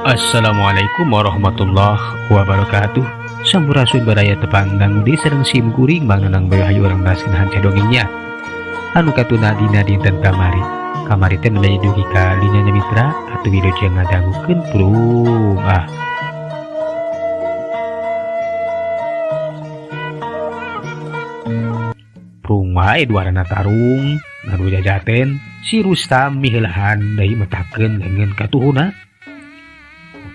Assalamualaikum warahmatullahi wabarakatuh. Sampurasun baraya tepang dangu di sareng sim kuring Bang Nanang Bayu hayu urang bahaskeun hanca dongengnya. Anu katuna dina dinten kamari. Kamari teh nembe dugi ka linya nya mitra atuh wilujeng ngadangukeun prung ah. Prung wae duarana tarung ngadu jajaten si Rustam miheulahan deui metakeun leungeun katuhuna.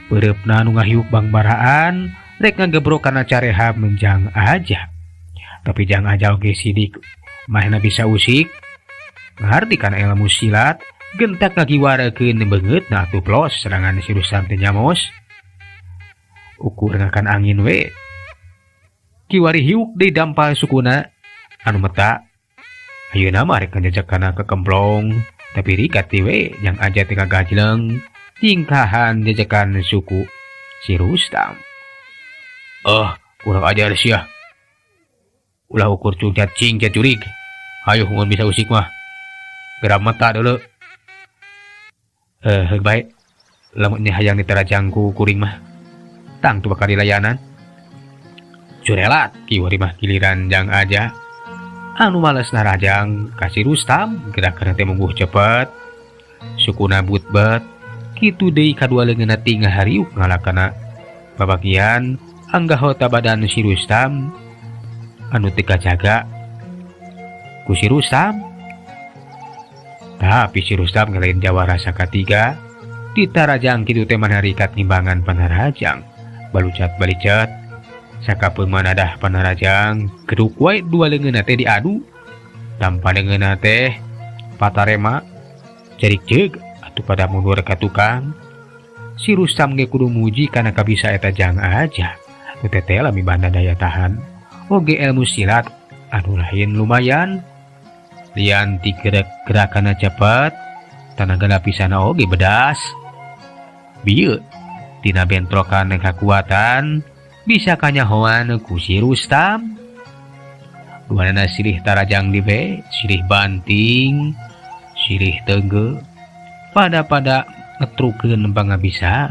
Peureupna nu ngahiuk bangbaraan rek ngagebrok kana careha menjang aja. Tapi jang aja oge sidik mahna bisa usik. Ngarti kana ilmu silat gentak ngagiwarakeun beungeutna atuh plos serangan si Rustam teh nyamos. Ukur ngakan angin we. Kiwari hiuk deui dampal sukuna anu meta. Ayeuna mah rek ngajajak kana kekemplong tapi rikat we jang aja teh kagajleng. Tingkahan jajakan suku si Rustam. Kurang ajar sia. Ulah ukur cungcat cing cacurig. Hayu mun bisa usik mah. Geram mata dulu. Baik. Lamun hayang ditarajangku kuring mah. Tang tu bakal dilayanan. Curelat kiwari mah giliran jang aja. Anu males narajang ka si Rustam gerakan teh mungguh cepet. Sukuna butbet. Kitu deui kadua leungeunna tinggal hariuk ngalakana babagian anggahota badan si Rustam anu teu kajaga ku si Rustam. Tapi si Rustam ngelain jawara sakatiga ditarajang kitu teh manarikat nimbangan panarajang balucat balicet sakapeung manadah panarajang geduk wae dua leungeunna teh diadu tanpa leungeunna teh patarema cerik ceuk atuh pada mundur ka tukang. Si Rustam ge kudu muji kana kabisa eta jang aja. Nu teh lami banda daya tahan. Oge ilmu silat anu lain lumayan. Lian ti gerak-gerakanna cepet, tanaga lapisana oge bedas. Bieu tina bentrokan kakuatan bisa kanyahoan ku si Rustam. Duanana silih tarajang dibe, silih banting, silih teunggeul. Pada-pada ngetrukeun pangabisa.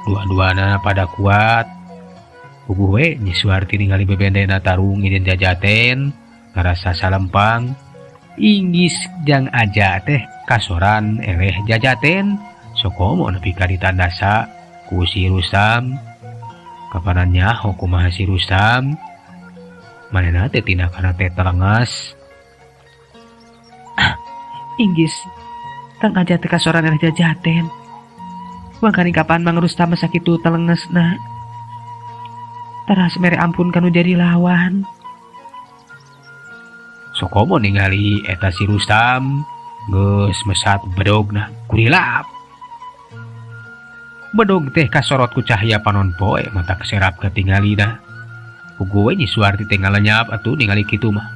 Dua-duana pada kuat. Puguh we Nyi Suwarti ningali bebendena tarung idin jajaten, ngarasa salempang. Inggis jang aja teh kasoran eleh jajaten. Sokomo nepi ka ditandasa ku si Rustam. Kapanan nyaho kumaha si Rustam. Manehna teh tinakana teh telengas. Inggis Kang aja teh kasoran eleh jajaten. Wangkani kapan Mang Rustam sakitu telengesna. Teras mere ampun kanu jadi lawan. Sokomo ningali eta si Rustam geus mesat bedogna kurilap. Bedog teh kasorot ku cahaya panon poe mata keserap katingalina. Puguh we Nyi Suwarti teh ngalenyap atuh ningali kitu mah.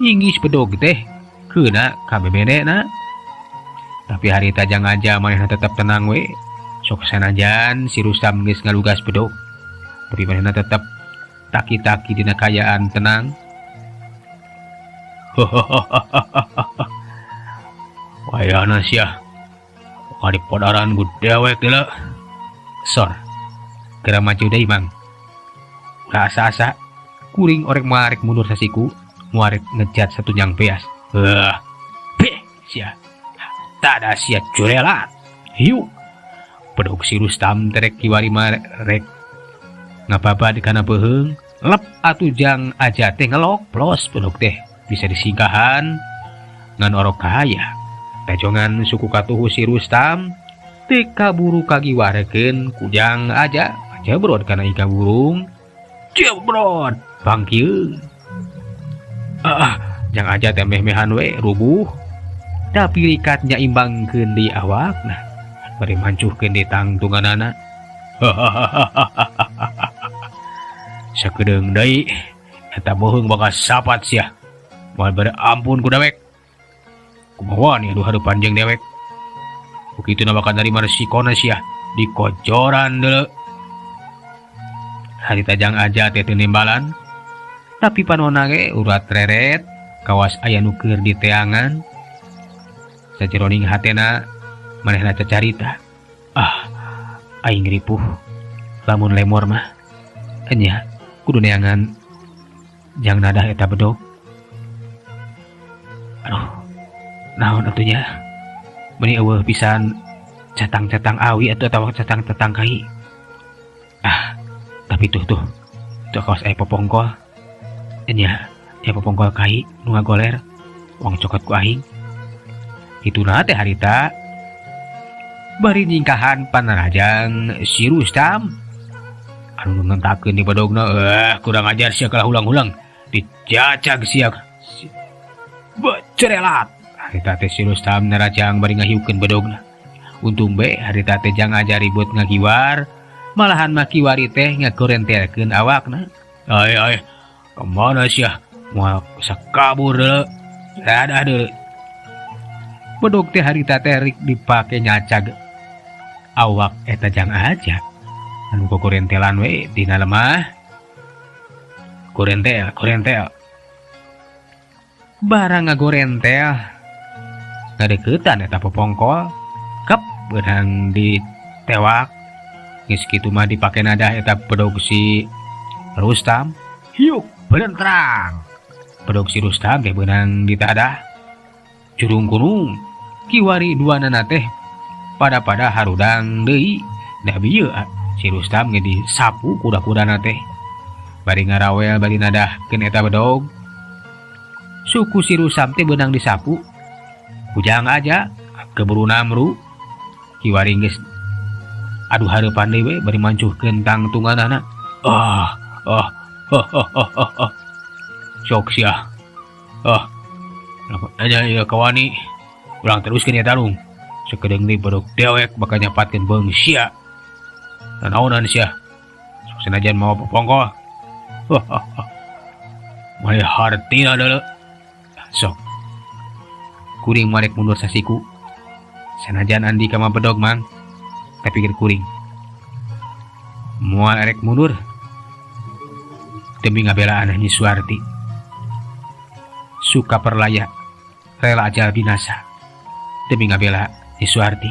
Inggis bedog teh keuna ka bebenena. Tapi harita jang aja manehna tetep tenang we. Sok sanajan si Rustam geus ngalugas bedog. Tapi manehna tetep taki-taki dina kayaan tenang. Wayana sia. Kali podaran ku dewek deuleu. Sor. Geura maju deui Mang. Ulah asa-asa kuring orek moarek mundur sasiku, moarek ngejat satunyang beas. Heuh. Beh sia. Tada sia curelat. Hiu. Bedog si Rustam terek kiwari marek ngababad kana beuheung, lep atuh jang aja teh ngelok plos bedog teh bisa disingkahan ngan orok kaya. Tejongan suku katuhu si Rustam teu kaburu kagiwarekeun ku jang aja jebrod kana ika burung. Jebrod bangkieun. Jang aja teh meh-mehan we rubuh. Tapi rikat nyaimbangkeun di awakna, bari mancuhkeun di tangtunganana. Sakedeung deui eta beuheung bakal sapat sia. Moal bere ampun ku dewek. Kumaha wani anu hareupan jeung dewek. Ukituna bakal narima resikona sia dikojoran deuleu. Harita jang aja teh teu nimbalan. Tapi panona ge urat reret kawas aya nu keur diteangan. Sajeroning hatena manehna cacarita. Ah, Aing ripuh lamun lemor mah enya kudu neangan jang nadah eta bedog. Aduh, naon atuh nya? Meuni eueuh pisan catang-catang awi atuh atawa catang-catang kai. Ah, tapi tuh tuh tuh kawas aya popongkol. Enya aya popongkol kai nu ngagoler wang cokot ku aing. Kituna teh harita bari nyingkahan panarajang si Rustam anu ngentakeun di bedogna, kurang ajar sia kalah hulang-hulang dicacag sia becerelat. Harita teh si Rustam narajang bari ngahiukeun bedogna. Untung be harita teh jang aja ribut ngagiwar, malahan mah kiwari teh ngagorentelkeun awakna. Ai ai kemana sia moal sakabur deuleu dadah deuleu. Bedog teh harita teh rik dipake nyacag awak eta jang aja anu gogorentelan we dina lemah. Gorentel gorentel barang ngagorentel ngadeukeutan eta popongkol kep beunang ditewak. Geus kitu mah dipake nadah eta bedog si Rustam. Hiuk belentrang bedog si Rustam teh beunang ditadah jurung kunung. Kiwari duanana teh pada-pada harudang deui. Dah bieu si Rustam ge disapu kuda-kudana teh bari ngarawel bari nadahkeun eta bedog. Suku si Rustam teh beunang disapu kujang aja keburu namru. Kiwari geus aduh hareupan deui we bari mancuhkeun tangtunganana. Ah ah ah ah ah ah, ah. Sok sia. Ah aja ieu kawani urang teruskeun ieu tarung. Sakedeung deui bedog dewek bakal nyapatkeun beung sia. Nanaonan sia. Sok sanajan mawa popongkol. Maya hartina deuleu. Sok kuring marek mundur sasiku. Sanajan andika mah bedog mang, tapi keur kuring moal erek mundur demi ngabelaan Nyi Suwarti. Suka perlaya rela ajal binasa demi ngabela Nyi Suwarti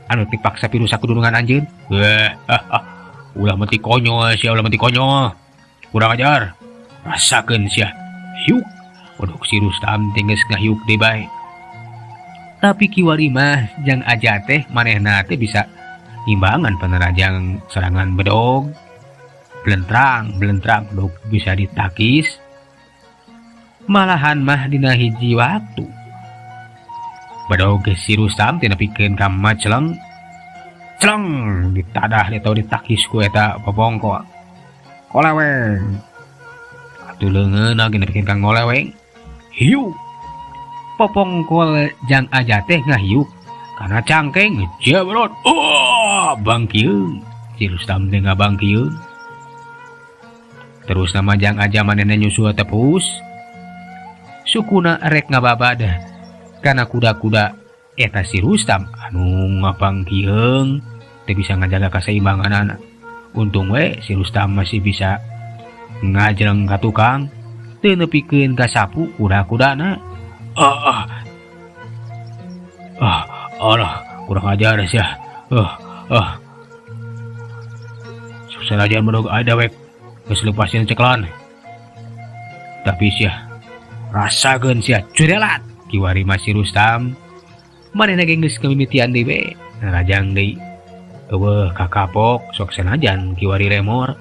anu dipaksa pirusak kudunungan anjeun. Ulah mati konyol sia, ulah mati konyol. Kurang ajar. Rasakeun sia. Hiuk. Waduh si Rustam teh geus ngahiuk deui bae. Tapi kiwari mah jang aja teh manehna teh bisa imbangan penerajang serangan bedog. Belentrang, belentrang bedog bisa ditakis. Malahan mah dina hiji waktu. Bedog si Rustam teh nepikeun ka maceleng. Celeng ditadah atau ditakis ku eta popongkol. Koleweng. Atuh leungeunna ge nepikeun ka ngoleweng. Hiuk. Popongkol jang aja teh ngahiuk kana cangkeng jebrot. Oh, bangkieun. Si Rustam teh ngabangkieun. Terus nama jang aja manehna nyusul tepus. Sukuna rek ngababad kana kuda-kuda eta si Rustam anu ngabangkieun teu bisa ngajaga kaseimbanganana. Untung we si Rustam masih bisa ngajreng ka tukang teu nepikeun ka sapu kuda-kudana. Ah, ah, alah, kurang ajar sia. Ah, ah. Susah aja bedog ada wek geus lepasin ceklan. Tapi sia rasakeun sia curelat. Kiwari mah si Rustam manehna ge geus kamimitian deui we. Narajang deui. Eueuh kakapok sok sanajan kiwari lemor.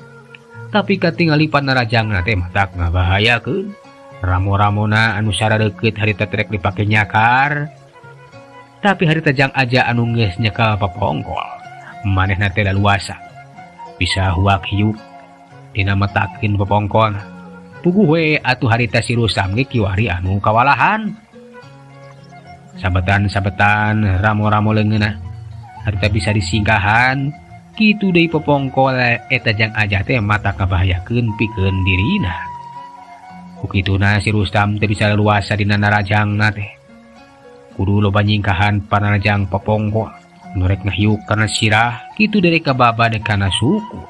Tapi katingali panarajangna teh matak ngabahayakeun. Ramo-ramona anu saradeukeut harita trek dipake nyakar. Tapi harita jang aja anu geus nyekel popongkol. Manehna teh laluasa. Bisa huak hiuk dina metakeun popongkol. Puguh we atuh harita si Rustam ge kiwari anu kawalahan. Sabetan-sabetan ramo-ramo leungeunna harita bisa disingkahan. Kitu deui popongkol eta jang aja teh mata kabahayakeun pikeun dirina. Kukituna si Rustam teh bisa leluasa dina narajangna teh. Kudu loba nyingkahan panarajang popongkol. Nu rek ngahiuk kana sirah kitu deui kababad kana suku.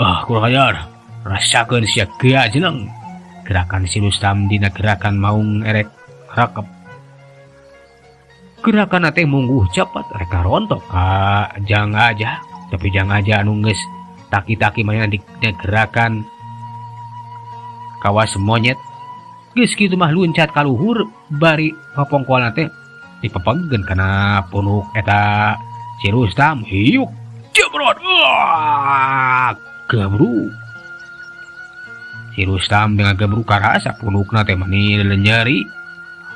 Ah, kurang ajar. Rasakeun sia gea jeneng. Gerakan si Rustam dina gerakan maung erek rakep. Gerakan teh mungguh cepat rek rontok ka Jang Aja, tapi Jang Aja anu geus taki-taki manehna di gerakan kawas monyet. Geus kitu mah luncat ka luhur bari papongkolan teh dipepengkeun kana punuk eta si Rustam. Hiuk jebrot, wah gebruk. Si Rustam dengan gebruk karasa punukna teh mani nyeri.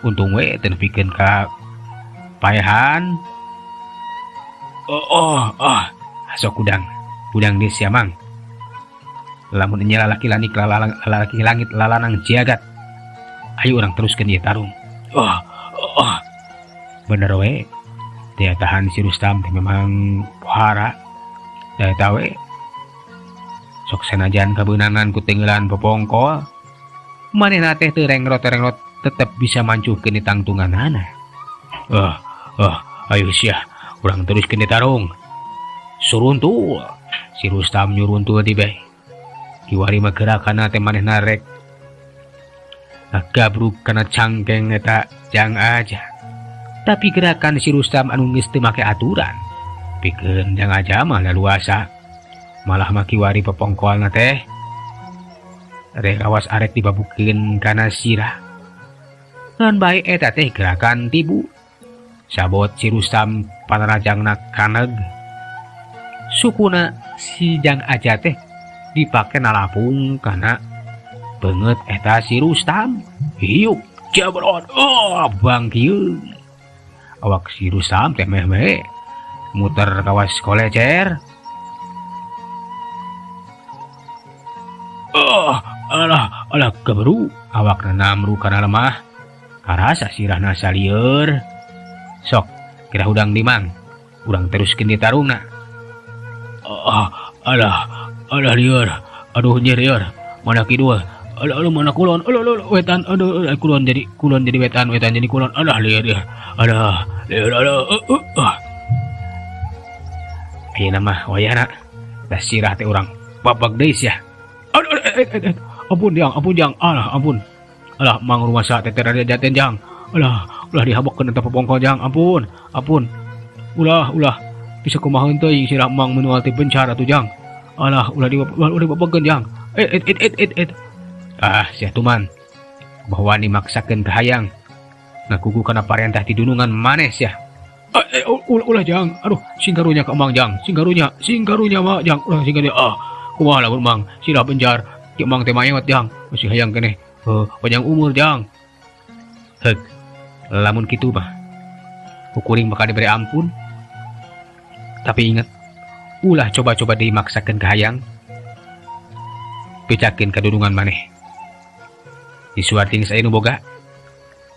Untung we teu nepikeun ka paehan. Oh, oh, oh. Sok udang, udang di sia mang. Lamun nya lalaki langit lalaki langit lalanang jagat. Ayo urang teruskeun ieu tarung. Oh, oh. Bener we. Daya tahan si Rustam teh memang pohara. Daya tawe. Sok sanajan kabeunangan ku tenggelan popongkol. Manehna teh teu rengrot-rengrot tetep bisa mancuhkeun di tangtunganana. Oh, oh, ayo sia, urang teruskeun tarung. Suruntul. Si Rustam nyuruntul di bae. Kiwari mah gerakanna teh manehna rek gabruk kana cangkeng eta Jang Aja. Tapi gerakan si Rustam anu geus teu make aturan. Pikeun Jang Aja mah leluasa. Malah mah kiwari pepongkolna teh rek awas arek dibabukeun kana sirah. Ngan bae eta teh gerakan tibu. Sabot si Rustam panarajangna kaneg. Sukuna si Jang Aja teh dipake nalapung kana beungeut eta si Rustam. Hiuk jebrot, oh bangkieu. Awak si Rustam teh meh-meh muter kawas kolecer. Oh, alah, alah geberu. Awakna namru kana lemah. Karasa sirahna salieur. Sok, kira hudang di mang. Urang teruskeun di tarungna. Oh, alah, alah lieur. Aduh nyerieur. Mana kidul? Alah, alah mana kulon? Alah, alah, wetan. Aduh, alah, kulon jadi wetan, wetan jadi kulon. Alah lieur, lieur. Alah, lieur, alah. Ayeuna mah wayahna. Da sirah teh urang babag deui sia. Aduh, ampun jang, ampun jang. Alah, ampun. Alah, mang rumasa teh teh rada jaten jang. Alah, ulah dihabokeun eta popongkol jang. Ampun, ampun. Ulah, ulah. Bisa kumaha teuing sirah mang mun teh bencar atuh jang. Alah, ulah dibabageun jang. Ah, sia tuman. Bahwa dimaksakeun ka hayang. Ngakugu kana parentah ti dunungan maneh sia. Ulah jang. Aduh, sing karunya ka mang jang. Sing karunya, sing karunya mah jang. Ulah sing karunya. Ah, kumaha lamun mang sirah bencar. Ki mang teh mayot jang. Masih hayang keneh. Panjang umur jang. Heug. Lamun kitu mah kuring bakal diberi ampun. Tapi ingat, ulah coba-coba dimaksakeun ka hayang. Bejakeun ka dunungan maneh. Disuarting saya nu boga.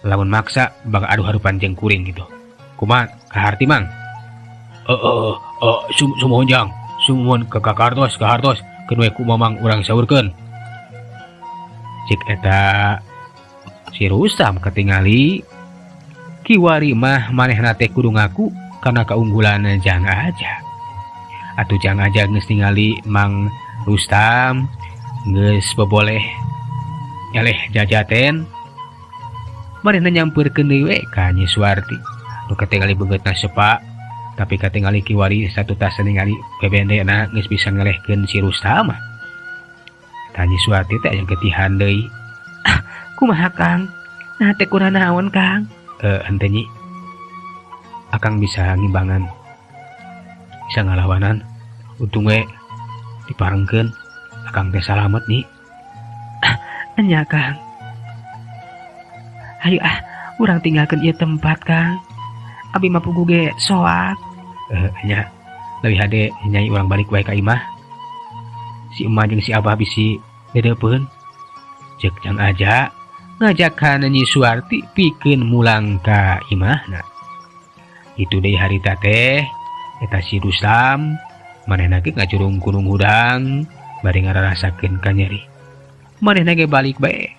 Lamun maksa bakal adu harupan jeung kuring gitu. Kumaha kaharti mang? Sumuhun jang. Sumuhun ka kahartos, kahartos. Keun we ku mamang urang saurkeun. Cik eta si Rustam ketingali kiwari mah manehna teh kudu ngaku kana kaunggulan Jang Aja. Atuh Jang Aja geus ningali Mang Rustam geus boboleh nyaleh jajaten. Manehna nyampeurkeun deui we ka Nyi Suwarti. Nu katingali beungeutna sepa, tapi katingali kiwari satu tas ningali bebendena geus bisa ngelehkeun si Rustam. Tah Nyi Suwarti teh aya getihan deui. Ah, kumaha Kang? Nah teh kurang naon Kang? Henteu Nyi. Akang bisa ngimbangan, bisa ngalawanan. Untung we diparengkeun. Akang teh salamet Nyi. Ah, enya Kang. Hayu ah, urang tinggalkeun ieu tempat Kang. Abi mah puguh ge soak. Nya, leuwih hade nyai urang balik wae ka imah. Si emak jeung si abah bisi dedeupeun. Ceuk Jang Aja ngajakan Nyi Suwarti pikeun mulang ka imahna. Itu deui harita teh eta si Rustam manehna ge ngajurung gunung hudang bari ngararasakeun ka nyeri. Manehna ge balik bae.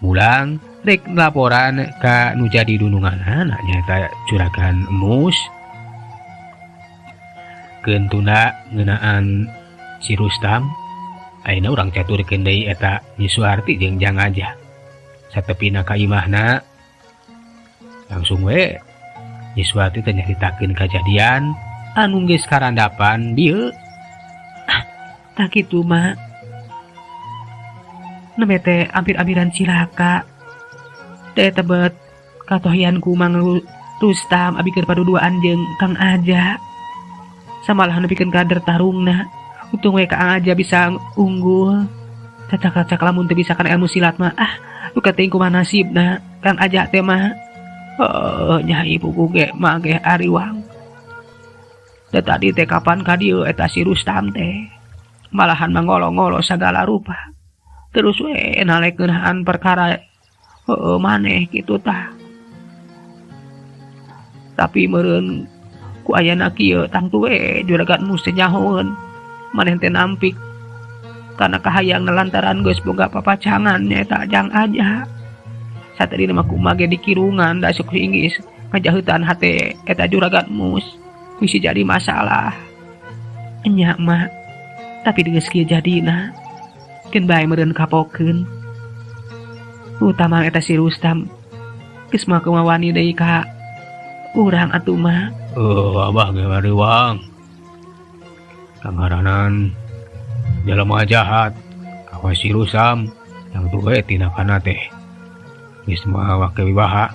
Mulang rek laporan ka nu jadi dununganana nyaeta Juragan Emus. Keun tunda ngeunaan si Rustam, ayeuna urang caturkeun deui eta Nyi Suwarti jeung Jang Aja. Satepina ka imahna langsung we Nyi Suwarti teh nyaritakeun kajadian anu geus karandapan bieu. Ah, tah kitu mah. Nembe teh ampir-ampiran cilaka. Teh tebet katohian ku Mang Rustam abi keur paduduaan jeung Kang Aja. Samalah nepikeun kader tarungna. Untung we Kang Aja bisa unggul. Cacak-cacak lamun teu bisa kana ilmu silat mah ah duka teuing kumaha nasibna Kang Aja teh mah. Heuh nya ibu ge mah ge ariwang. Da tadi teh kapan ka dieu eta si Rustam teh. Malahan mangolo-ngolo sagala rupa. Terus we nalek ngeunahan perkara heueuh maneh kitu tah. Tapi meureun ku ayana kieu tangtu we juragan mus teh nyahoeun maneh teh nampik kana kahayang lantaran geus boga papacangan nyaeta Jang Aja. Satadina mah kumaha ge dikirungan da sok inggis ngajaheutan hate eta juragan mus bisi jadi masalah. Enya mah tapi geus kieu jadina keun bae meureun kapokeun. Utama eta si Rustam geus mah kumaha wani deui ka urang atuh mah. Oh, abah ge mariwang. Kangaranan jelema jahat kawas si Rustam yang tuh we tindakanna teh. Geus mah wake wibaha.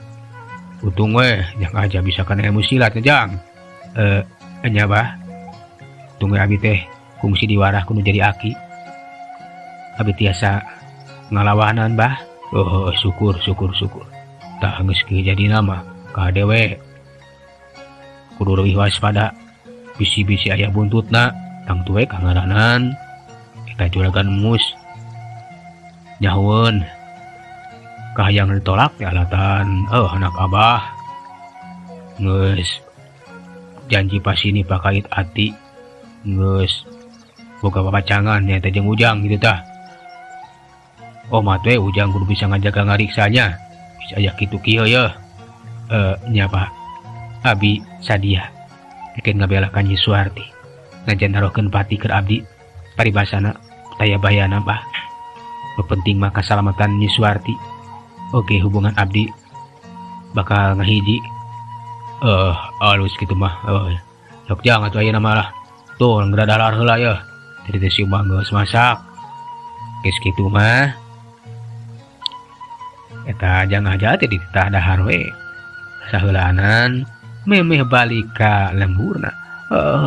Untung we Jang Aja bisa kana ilmu silat nya Jang. Nya bah. Untung we abi teh kungsi diwarah kudu jadi aki. Abi tiasa ngalawanan bah. Oh, syukur syukur syukur. Tah geus kieu jadina mah kade we. Kudu leuwih waspada. Bisi-bisi aya buntutna tangtu we kangaranan eta juragan mus. Nyahoeun kahayang ditolak ya alatan oh anak abah geus janji pasini pakait ati geus boga papacangan nya teh jeung Ujang gitu tah. Oh mah teh Ujang kudu bisa ngajaga ngariksanya bisa aya kitu kieu yeuh. Nya Pak abi sadia bikin ngabela ka Nyi Suwarti ngajan narohkeun pati keur abdi paribasana taya bayana Pak. Nu penting mah kasalamatan Nyi Suwarti. Oke hubungan abdi bakal ngahiji. Alus gitu mah. Sok jang atuh ayeuna mah lah. Tuh geura dalar heula yeuh. Jadi teh si Umang geus masak. Geus kitu mah. Eta Jang Aja teh dititah dahar we. Saheulaanan memeh balik ka lemburna.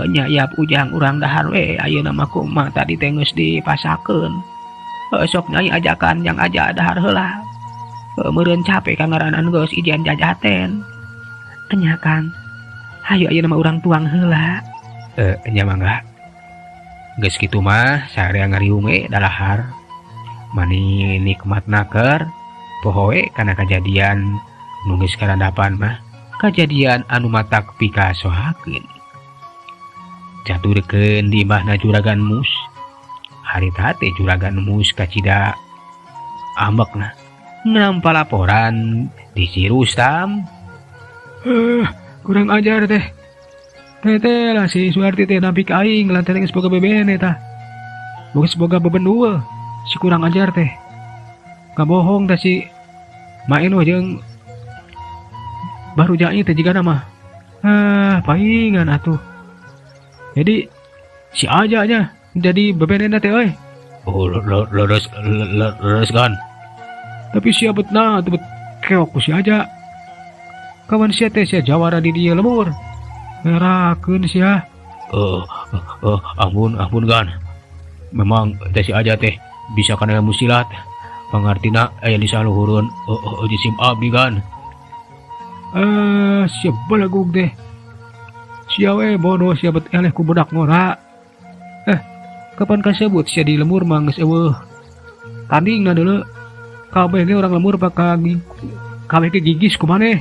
Nya yap Ujang urang dahar we ayeuna mah kumaha tadi teh geus dipasakeun. Sok nyai ajakan Jang Aja dahar heula. Meureun capek kangaranan geus ijian jajaten. Enya Kang. Hayu ayeuna mah urang tuang heula. Nya mangga. Geus kitu mah sarea ngariung we dalahar. Mani nikmat naker poho we kana kajadian nu geus karandapan mah. Kajadian anu matak pikasohakeun. Caturkeun di imahna juragan mus. Harita teh juragan mus kacida ambekna. Nampa laporan di si Rustam. Kurang ajar teh. Teh lah si Suwarti teh nampik aing lantaran geus boga bebene tah. Geus boga bebendua. Si kurang ajar teh. Kabohong teh si Maeno jeung baru jai teh jigana mah. Ah, paingan atuh. Jadi si Aja nya jadi bebenena teh euy. Oh, leres, leres kan. Tapi sia betna atuh bet keok ku si Aja. Kawan sia teh sia jawara di dieu lemur. Ngerakeun sia. Ampun, ampun kan. Memang teh si Aja teh bisa kana ilmu silat. Pangartina aya di saluhureun jisim abdi kan. Sia balagug teh. Sia we bodoh sia bet eleh ku budak ngora. Kapan kasebut sia di lemur mah geus eueuh. Tandingna deuleu. Kabeh ge urang lemur bakal kabeh ge gigis ku maneh.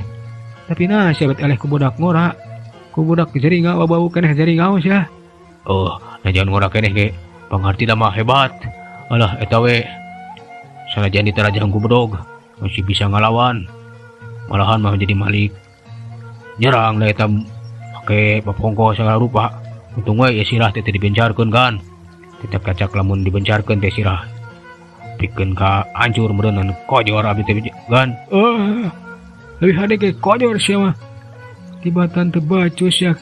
Tapi nah sia bet eleh ku budak ngora. Ku budak jaringa bau keneh jaringau sia. Oh, nah jangan ngora keneh ge. Pangartina mah hebat. Alah eta we. Sanajan ditarajang ku bedog masih bisa ngalawan. Malahan mah jadi malik. Nyerang lah eta make papongko segala rupa. Untung we ya sirah teh teu dibencarkeun kan. Tetep kacak lamun dibencarkeun teh sirah. Pikeun ka hancur meureun kojor abdi teh kan. Leuwih hade ge kojor sia mah. Tibatan teu bacus ya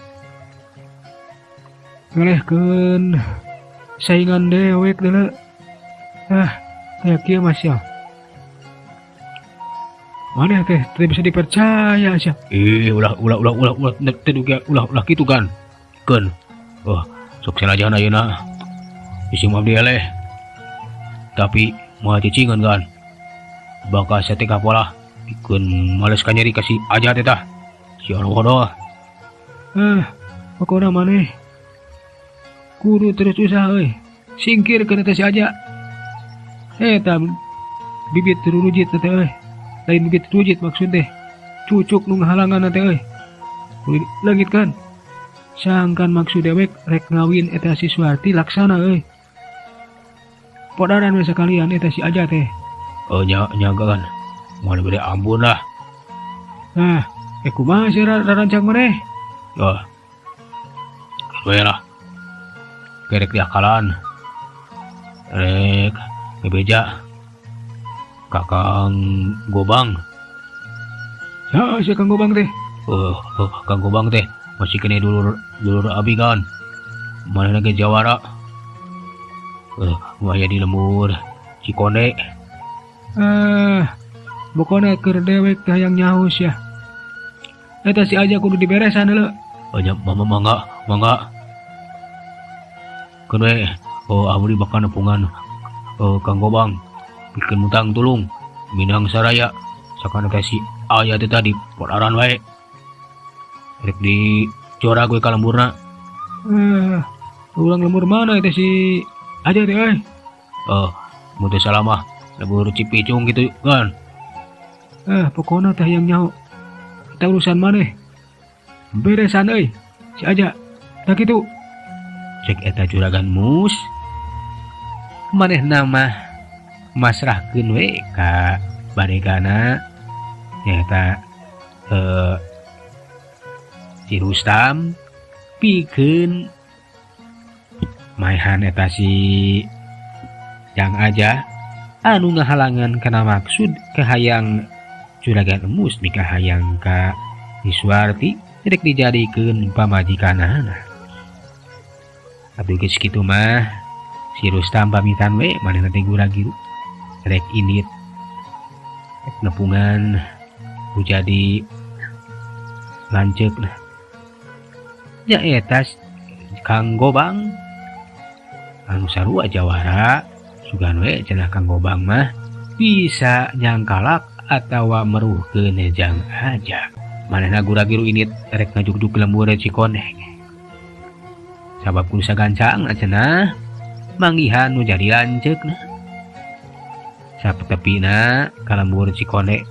ngelehkeun saingan dewek deuleu. Ah, kayak kieu mah sia. Maneh teh teu bisa dipercaya sia. Ih, ulah ulah ulah ulah ulah teu dugi ulah ulah kitu kan. Keun. Oh, sok sanajan ayeuna bisi abdi eleh. Tapi moal cicingan kan. Bakal satekah polah pikeun males kanyeri ka si Aja teh tah. Si Arwodo. Ah, pokona maneh kudu terus usaha euy. Singkirkeun eta si Aja. Eta bibit rurujit teh euy. Lain bibit rujit maksud teh. Cucuk nu ngahalangan teh euy. Kudu leungitkeun. Sangkan maksud dewek rek ngawin eta si Suwarti laksana euy. Podaran we sakalian eta si Aja teh. Oh nya nya kan. Moal gede ampun lah. Nah, kumaha sih rarancang maneh? Oh. We lah. Kerek diakalan. Rek bebeja. Kakang Gobang. Ya, si Kang Gobang teh. Oh, oh, Kang Gobang teh masih kene dulur dulur abi kan. Mana lagi jawara. Aya di lembur Cikonde. Ah, pokoknya keur dewek teh hayang nyaho sia. Eta si Aja kudu diberesan heula. Oh, nya mama mangga mangga. Keun we, oh abdi bakal nepungan oh, Kang Gobang pikeun mutang tulung Minang Saraya sakana teh si Aya teh tadi podaran wae. Rek di jorag we ka lemburna. Ah, urang lembur mana eta si Aja teh euy? Oh, mun teu salah mah lembur Cipicung gitu kan. Ah, pokona teh hayang nyaho. Eta urusan maneh. Beresan euy si Aja. Tah kitu. Cek eta juragan mus. Manehna mah masrahkeun we ka baregana nyaeta si Rustam pikeun maehan eta si Jang Aja anu ngahalangan kana maksud kahayang juragan emus mikahayang ka si Suwarti rek dijadikeun pamajikanana. Atuh geus kitu mah si Rustam pamitan we manehna teh gura-giru rek indit rek nepungan ku jadi lanceukna. Nyaeta Kang Gobang anu sarua jawara sugan we cenah Kang Gobang mah bisa nyangkalak atawa meruhkeun Jang Aja. Manehna gura-giru indit rek ngajugjug lembur Cikoneng. Sabab kudu sagancang cenah manggihan nu jadi lanceukna. Sapetepina ka lembur Cikonde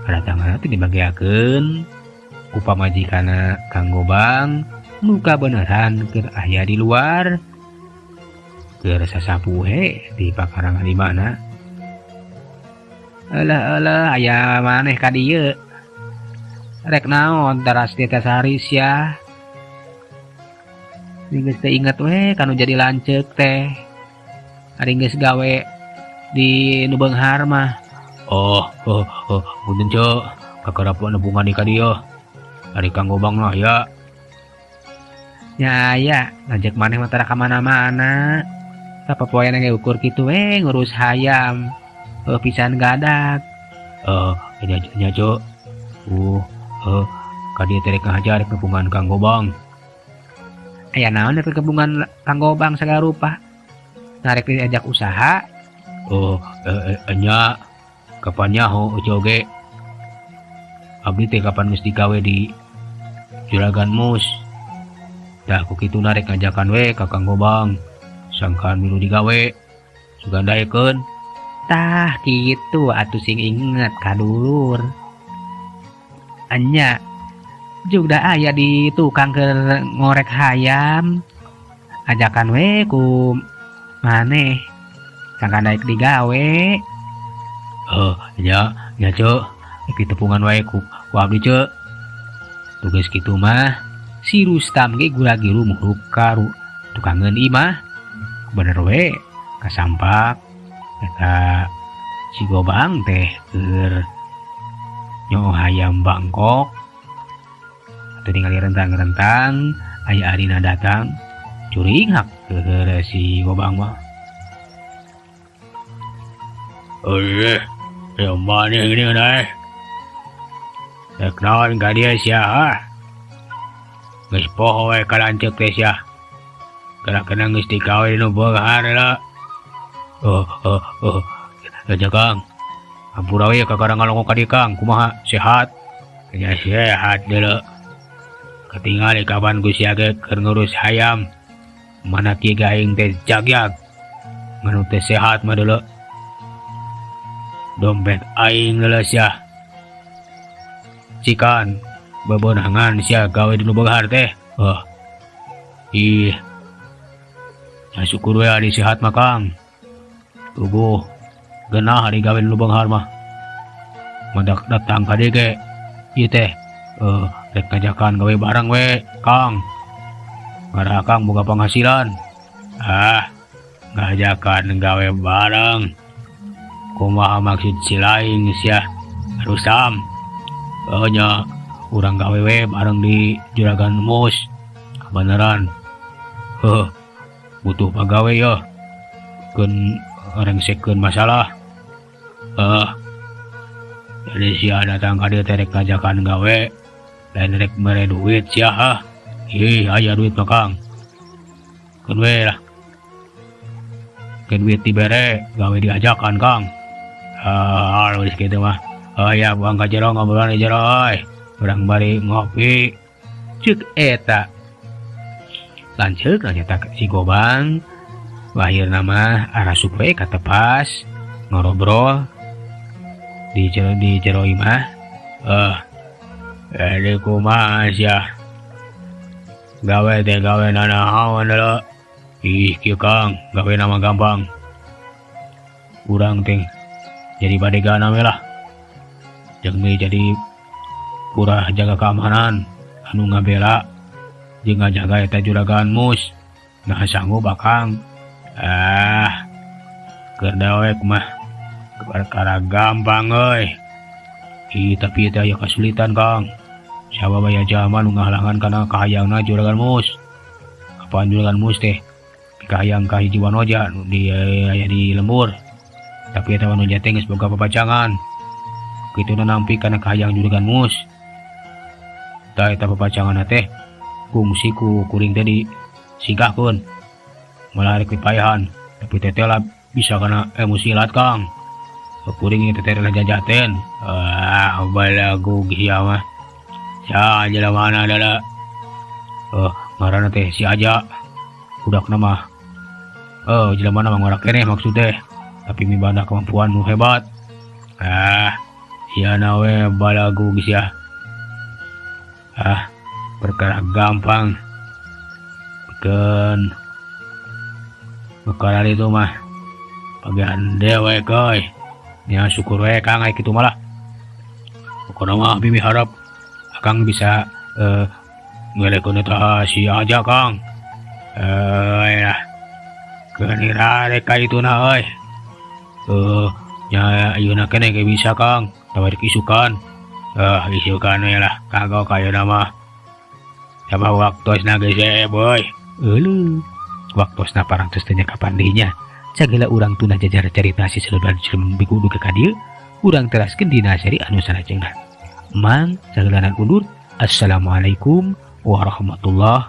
kadatanganna teh dibageakeun ku pamajikanna Kang Gobang nu kabeneran keur aya di luar keur sasapuhe di pakarangan imahna. Eulah eulah aya maneh ka dieu. Rek naon teras di teh sari sia. Geus teu inget we kanu jadi lanceuk teh. Ari geus gawe di nu beunghar mah. Oh, oh, oh, punten ceu, kakara nepungan di ka dieu. Ari Kang Gobang mah aya. Nya aya, lanceuk maneh mah tara ka mana-mana. Sapopoena ge ukur kitu we ngurus hayam. Heuh pisan gadag. Oh, nya nya ceu. Ka dieu teh rek ngahajar rek nepungan Kang Gobang. Aya naon rek nepungan Kang Gobang sagala rupa. Narek diajak usaha. Oh, nya kapan nyaho ece oge. Abdi teh kapan geus digawe di Juragan Mus. Dah ku kitu narek ngajakan we ka Kang Gobang. Sangkaan milu digawe. Sugan daekeun. Tah kitu atuh sing inget ka dulur. Enya juga aya di tukang keur ngorek hayam. Ajakan we ku maneh. Sangkaan daek digawe. Oh, nya nya ceu. Ditepungan wae ku abdi ceu. Tugas kitu mah si Rustam ge gura-giru muhrup ka tukangeun imah. Bener we kasampak eta si Gobang teh keur nyoo hayam Bangkok. Atuh ningali rentang-rentang aya adina datang curinghak keur si Gobang mah. Euy, yang mana ini euy? Rek naon ka dieu sia ha? Geus poho we ka lanceuk teh sia. Kena-kena geus digawe nu beunghar lah. Oh, oh, oh. Aja Kang. Hampura we kakara ngalongok ka dieu Kang, kumaha? Sehat? Nya sehat deuleu. Katingali kapan ku sia ge keur ngurus hayam. Mana kieu ge aing teh jagyag. Nganu teh sehat mah deuleu. Dompet aing deuleu sia. Cikan bebenangan sia gawe di nu beunghar teh. Oh. Ih. Nah, syukur we ari sehat mah Kang. Tubuh genah hari gawe nu beunghar mah. Madak datang ka dieu ge ieu teh rek ngajakan gawe bareng we Kang. Ngarah Kang boga penghasilan. Ah, ngajakan gawe bareng. Kumaha maksud si lain sia? Rustam. Oh nya urang gawe we bareng di Juragan Mus. Kebenaran. Heuh, butuh pagawe ya. Keun rengsekeun masalah. Jadi sia datang ka dieu teh rek ngajakan gawe, lain rek mere duit sia ha. Ih, aya duit mah Kang. Keun we lah. Keun duit dibere, gawe diajakan Kang. Ah, geus kitu mah. Oh ya, buang ka jero ngobrolan di jero euy. Urang bari ngopi. Ceuk eta. Lanceuk nyata si Gobang. Akhirna mah arasup we ka tepas ngorobrol di jero imah. Jadi kumaha sia? Gawe teh gawe nanaon deuleu. Ih, kieu Kang, gawe nama gampang. Urang teh jadi badegana we lah. Jeung we jadi kurah jaga keamanan anu ngabela jeung ngajaga eta Juragan Mus. Nah sanggup Akang. Ah, keur dawek mah perkara gampang euy. Ih, tapi teh aya kasulitan Kang. Sabab aya jalma nu ngahalangan kana kahayangna Juragan Mus. Apaan Juragan Mus teh? Kahayang ka hiji wanoja nu di aya di lembur. Tapi eta wanoja teh geus boga papacangan. Kituna nampi kana kahayang Juragan Mus. Tah eta papacanganna teh kungsi ku kuring teh disigahkeun. Malah rek dipayahan, tapi teteh lah bisa kana emosi lat Kang. Kuring ieu teteh lah jajaten. Ah, balagu sia mah. Sia jelema mana deuleu. Ngaranna teh si Aja. Budakna mah jelema mah ngora keneh maksud teh. Tapi mibanda kemampuan nu hebat. Ah, sia na we balagu sia. Ah, perkara gampang. Keun perkara itu mah bagian dewek euy. Nya syukur we Kang aya kitu malah. Pokona mah abi miharap Akang bisa ngelekeun eta si Aja Kang. Ya. Keun rarek ka ituna euy. Nya ayeuna keneh ge bisa Kang, tawar isukan. Isukan we lah kagok ayeuna mah. Sabab waktosna geus euy. Euleuh. Waktosna parantos teh nya kapan deui nya. Sagala urang tunah jajar carita si Seleban Cileung Biku dugi ka dieu, urang teraskeun dina seri anu salajengna. Mang sagalanan undur. Assalamualaikum warahmatullahi